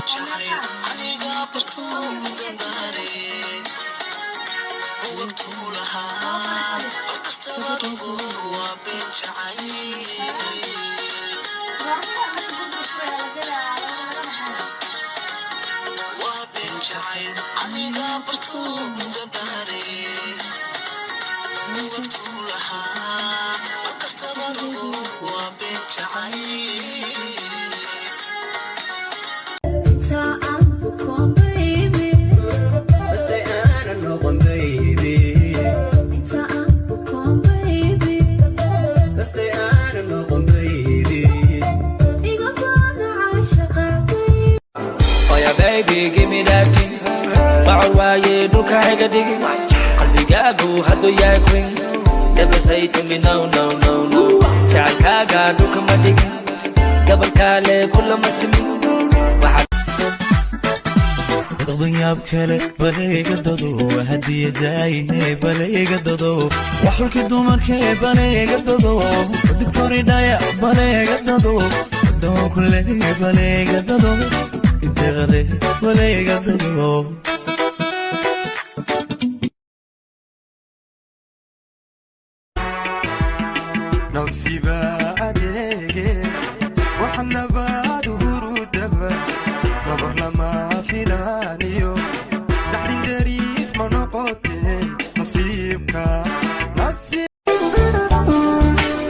Jacayl aniga barto mudabaare buugagtuu lahaa mar kastaba rogo waa been jacayl, waa been jacayl aniga barto mudabaare buugagtuu lahaa mar kastaba rogo waa been jacayl. Inta aan bukoon, baby. Basta aanan noqon, baby. Inta aan bukoon, baby. Basta aanan noqon, baby. Iga baana caashaqa, baby. Oh yeah, baby, give me that thing. Bacor waaye dhulka hayga dhigin. Qalbigaagu hadduu yahay queen. Never say to me no, no, no, no. Jacaylkaaga dhulka ma dhigin. Gabalkaale kulama simin. Waxaa Dhaqdanyaab kale baleega dado hadiyadaaye baleega dado waxulkii dumarkee baleega dado dictoridhaya baleega dado doonkule baleega dado inteeqade baleega dado. Nabsiba adeege waxnabaad hurudaba nabar lama filaaniyo dhaxdin dariis ma noqoteen nasiibka nasiib.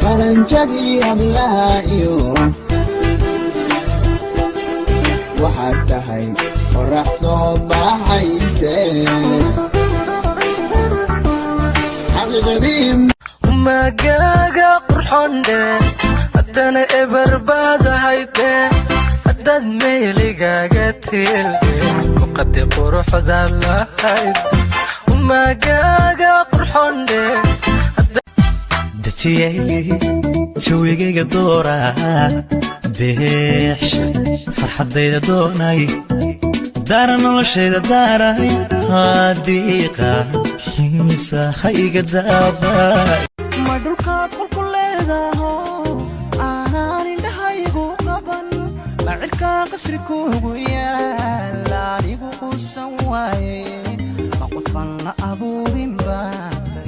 Qaranjadii hablaha iyo waxaad tahay qorax soo baxayse xaqiiqadii. Magaaga qurxoondhe haddana eber baad ahayde haddaad meeligaaga tiildhe muqadi quruxdaad lahayd magaaga qurxoondhe. Dejiyey jawigayga doora deex farxaddayda doonay daara noloshayda daaray hadiiqa xiisa ha iga daabay. Ma dhulkaad qolku leedaho aanaan indhahaygu qaban, ma cirkaa qasri kuugu yaal anigu quusan waaye, ma qofaan la abuurin baatay?